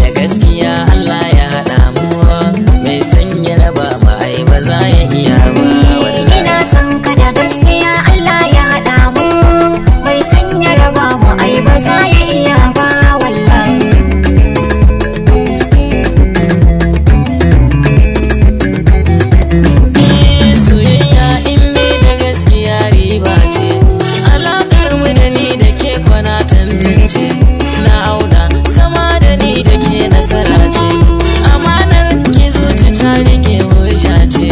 Da gaskiya Allah ya haɗa mu, mai sanya raba ba ai ba za ya iya ba wallahi. Ina son ka da gaskiya, Allah ya haɗa mu, mai sanya raba mu ai ba za ya iya ba wallahi. Eh, soyayya in dai da gaskiya riba ce, alakar mu da ni da ke kwana tantance, na auna sama da ni da ke nasara ce, amanar ki zuci ta rike hujja ce,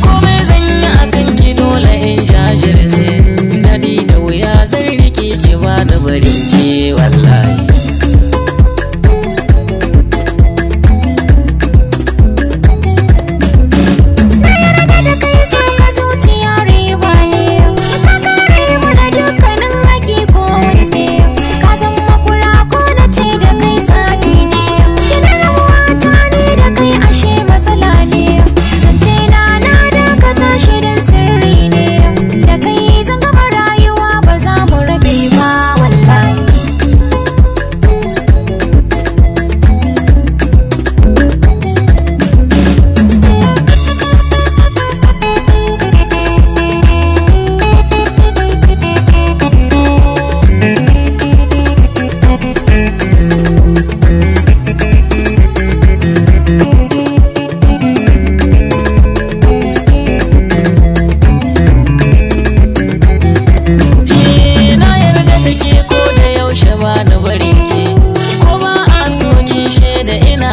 komai zan yi akan ki dole in jajirce, daɗi da wuya zan rike ki ba ni barin ki wallahi. Na yarda da kai, so ka zuciya riba ne, ka kare mana dukkanin haƙi ko wanne, ka zama kura ko na ce da kai sani ne, kina rabuwa ta ne da kai ashe matsala ne, zance na na dakata shirin sirri ne, da kai zan gama rayuwa ba za mu rabe ba wallahi. Eh, na yarda da ke ko da yaushe ba na barin ki, ko ba a so kin shaida ina